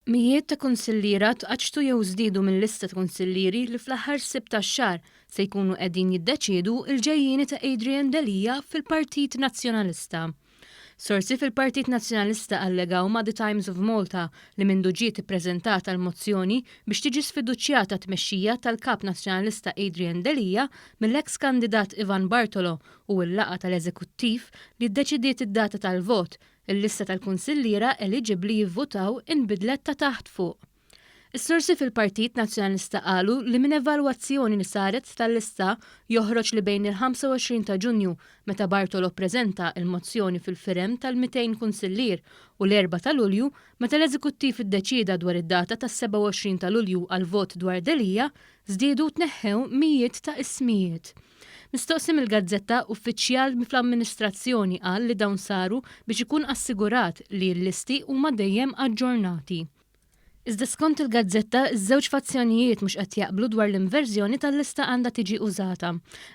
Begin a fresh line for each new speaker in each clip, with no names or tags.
Mijiet ta' kunsilliera tqaċċtu jew żdiedu minn lista ta' kunsillieri li fl-aħħar Sibt tax-xahar se jkunu qegħdin jiddeċiedu l-ġejjieni ta' Adrian Delia fil-Partit Nazzjonalista. Sorsi fil-Partit Nazzjonalista allegaw ma' The Times of Malta li mindu ġiet ippreżentata l-mozzjoni biex tiġi sfiduċjata t-tmexxija tal-Kap Nazzjonalista Adrian Delia mill-eks kandidat Ivan Bartolo u l-laqgħa tal-Eżekuttiv li ddeċidiet id-data tal-vot, Il-lista tal-kunsilliera eliġibbli jivvutaw inbidlet ta' taħt fuq. Is-sorsi fil-Partit Nazzjonalista qalu li minn evalwazzjoni li saret tal-lista joħroġ li bejn il-25 ta' Ġunju, meta Bartolo ppreżenta il-mozzjoni fil-firem tal-200 kunsillier u l-Erbgħa ta' Lulju, meta l-Eżekuttiv iddeċieda dwar id-data tas-27 ta' Lulju għall-vot dwar Delia, żdiedu u tneħħew mijiet ta' ismijiet. Mistoqsi mill-gazzetta, uffiċjal fl-amministrazzjoni qal li dawn saru biex ikun assigurat li l-listi huma dejjem aġġornati. Iżda skont il-gazzetta, iż-żewġ fazzjonijiet mhux qed jaqblu dwar liem verżjoni tal-lista għandha tiġi użata.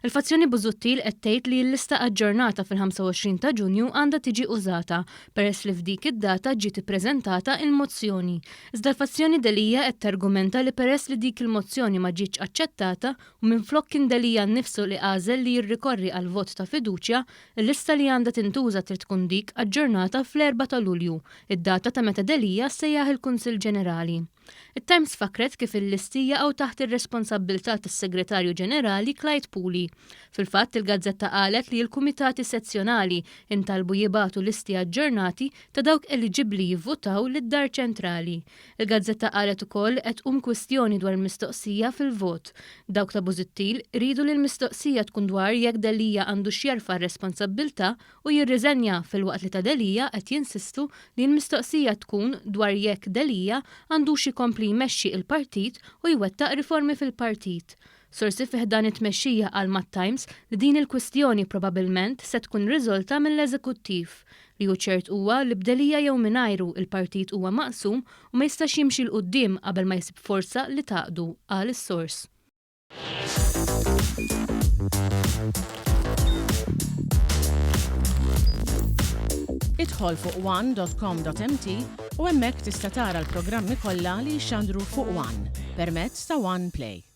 Il-fazzjoni Busuttil qed tgħid li l-lista aġġornata fil-25 ta' Ġunju għandha tiġi użata peress li f'dik id-data ġiet ippreżentata il-mozzjoni. Iżda l-fazzjoni Delia qed targumenta li peress li dik il-mozzjoni ma ġietx aċċettata u minflok kien Delia nnifsu li għażel li jirrikorri għal vot ta' fiduċja, il-lista li għandha tintuża trid tkun dik aġġornata fl-Erbgħa ta' Lulju, id-data ta' meta Delia sejjaħ il-Kunsill Ġenerali. It-Times fakkret kif il-listi jaqgħu taħt ir-responsabbiltà tas-Segretarju Ġenerali Clyde Puli. Fil-fatt, il-gazzetta qalet li l-kumitati sezzjonali ntalbu jibagħtu listi aġġornati ta' dawk eliġibbli jivvutaw lid-Dar Ċentrali. Il-gazzetta qalet ukoll li qed tqum kwistjoni dwar il-mistoqsija fil-vot. Dawk ta' Busuttil iridu li l-mistoqsija tkun dwar jekk Delia għandux jerfa' r-responsabbiltà u jirriżenja filwaqt li ta' Delia qed jinsistu li l-mistoqsija tkun dwar jekk Delia għandux ikompli jmexxi il-partit u jwettaq riformi fil-partit. Sorsi fi ħdan it-tmexxija qal mat-Times li din il-kwistjoni probabilment se tkun riżolta mill-Eżekuttiv. Li hu ċert huwa li b'Delia jew mingħajru il-partit huwa maqsum u ma jistax jimxi 'l quddiem qabel ma jsib forza li tgħaqqdu, qal is-sors.
Idħol fuq one.com.mt u hemmhekk tista' tara l-programmi kollha li jixxandru fuq One permezz ta' One Play.